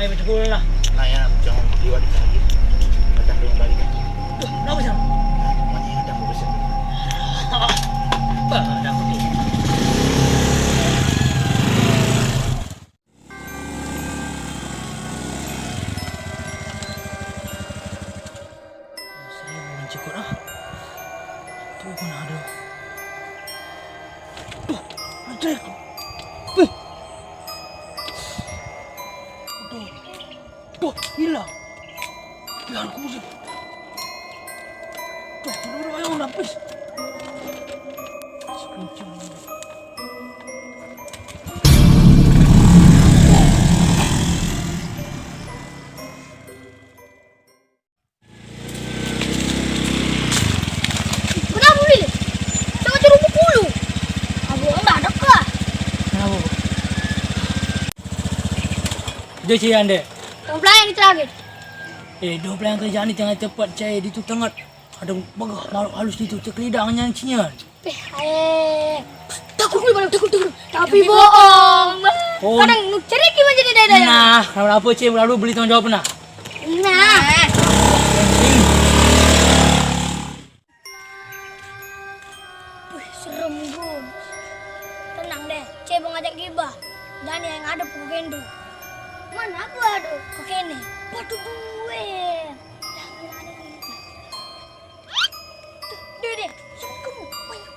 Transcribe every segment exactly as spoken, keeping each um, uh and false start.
Ayo, betul lah. Nah, ya, jangan liwat lagi. Datang dulu balik kan. Tuh, kenapa, Sam? Nah, pokoknya datang dulu, Sam. Apa? Datang dulu. Saya mau mencekut, ah. Tuh, mana ada? Tuh, ada. Tuh. Tuh. Tuh, hilang. Hilang, aku sih. Tuh, udah, udah, ayo, udah, please. Sekencang. Kenapa, Bil? Jangan jeruk puluh. Abu, enggak ada kah? Kenapa, Bu? Dia sih, Ande. Yang pelayan itu lagi. Eh, dua pelayan kerjaan ni tengah cepat, cai. Dia tu tengah ada bagah makhluk halus dia tu, terkelidang nyan cian. Eh, eh. Takut, takut, takut. Tapi bohong. Oh. Kadang nu cerik gimana jadi dada ya? Nah, kalau apa, cai, lalu beli tanggung jawab, nah. Nah. Wih, serem, Gun. Tenang deh, cai mau ngajak gibah. Dan yang ada pukul kendo. Mana aku ada? Oke nih. Waduh, gue. Deh, deh, sini kamu. Ayo.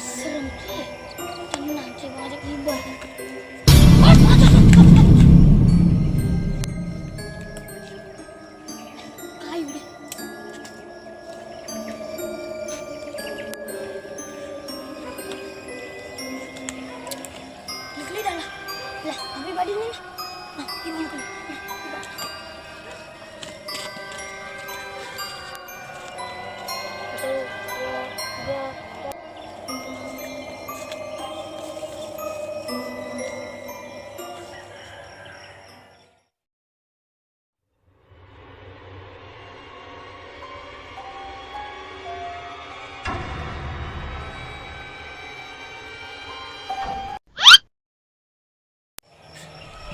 Serem, Cek. Tenang, Cek, mau ajak gibah. Kayu deh. Ini geli dah lah. Lah, tapi badi ni lah. Nah, ini geli. Nah, ini badi. Satu, dua, tiga.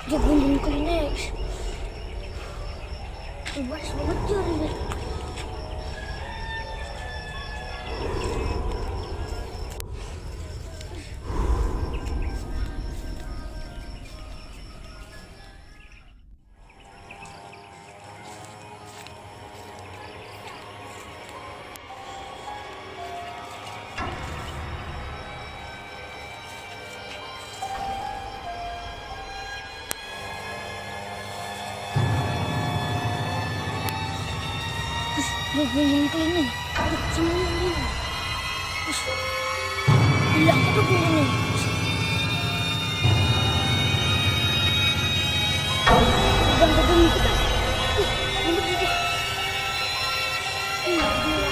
Dia gundul klinik. Bebas mengejar ini. Ih, dia bunyi klinik. Ih, semuanya ini. Ih, hilang satu bunyi. Udah, udah, udah, udah. Ih, rambut gigi. Ih, gila.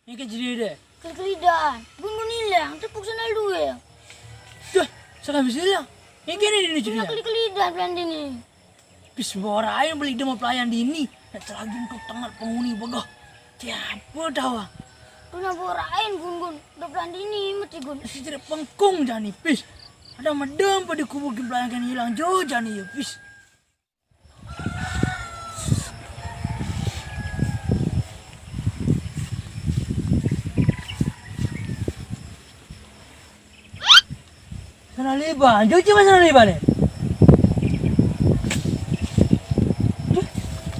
Ini kan jadi deh. Kelidan. Bungun hilang, tepuk sandal dua. Dah, salah bisa hilang. Ini kan ini jadi. Kelidan pelan ini. Pis borain beli demo pelayan di ini. Nak celagin tu tengat penghuni begah. Siapa tahu ah. Punya borain gun gun. Dua pelan di ini mesti gun. Si tidak pengkung jani pis. Ada medem pada kubur pelayan kan hilang jo jani ya pis. Sana liba, cuci mana sana liba ni?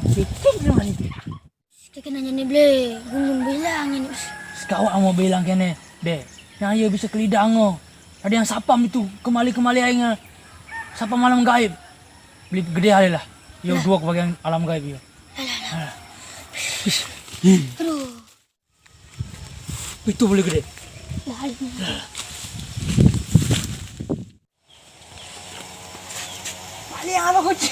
Cuci di mana ni? Kita nanya ni beli, gunung bilang ini. Sekawa mau bilang kene, deh. Yang ayo bisa kelidang oh. Ada yang sapam itu kembali-kembali aing. Sapam malam gaib. Beli gede hari lah. Yo dua kebagian alam gaib yo. Alah, alah. Alah. Ish. Aduh. Itu boleh gede. Balik yang apa kunci?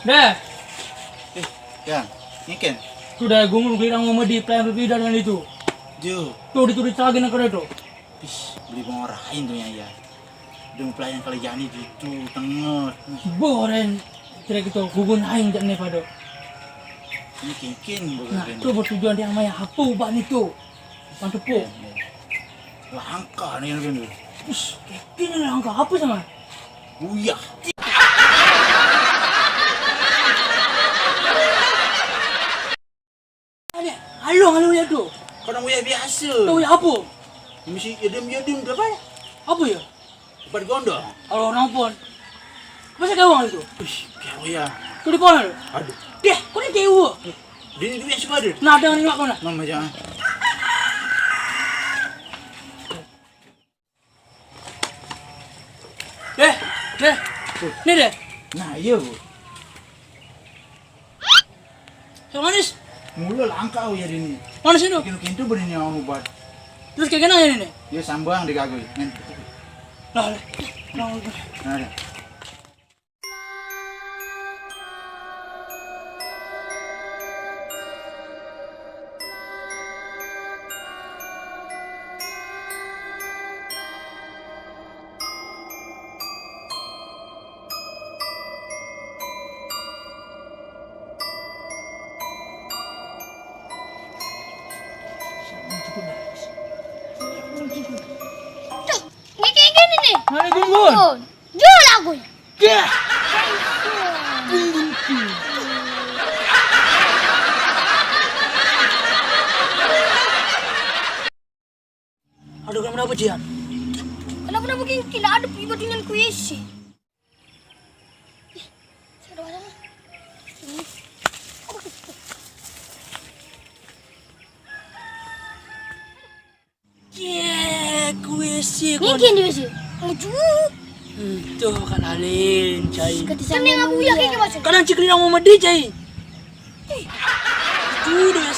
Dah. Eh, ya, ngeken. Sudah gumur bilang mau di plan berbeda dengan itu. Jo. Tuh, ditulis lagi nang kena tuh. Bis, beli pengorain tuh ya, ya. Dong pelayan kalau jani di tu tengah. Boren, kira kita gugun aing jak ne pado. Ini kengken. Nah, bukan tuh bertujuan dia maya hapu bak ni tuh. Mantep po. Langka nih yang kena. Us, kengken langka apa sama? Uyah. Ane, halo, halo, ya tuh. Kadang uyah biasa. Tuh, ya apa? Mesti yadem-yadem tu apa? Apa ya? Empat gondong. Kalau orang pun. Masa gawang itu? Ih, kayak uyah. Tuh di pohon. Aduh. Deh, kok ini dewa? Dia itu yang suka ada. Nah, dengan nengok mana? Mama jangan. Deh, deh. Nih deh. Nah, iya, Bu. Yang manis. Mula langka, oh, ya, ini. Manis itu. Kilo kintu beri ni orang ubat. Terus kayak gimana ini? Ya, sambang di kagui. Nen. Lah, lah. Nah, ada. Tuh, ini kayak gini nih. Mana Gun Gun? Gun. Jual aku. Dah. Gun Gun. Aduh, kenapa, kenapa, Jian? Kenapa, kenapa, King? Kila ada ibatingan ku isi. Ih, saya doa sana. Ini. Ye, ku isi kon. Mungkin dia isi. Lucu. Hmm, tuh kan alin, cai. Ketika Seneng aku ya kayak macam. Kadang cik lina mau medi, cai. Tuh, udah ya,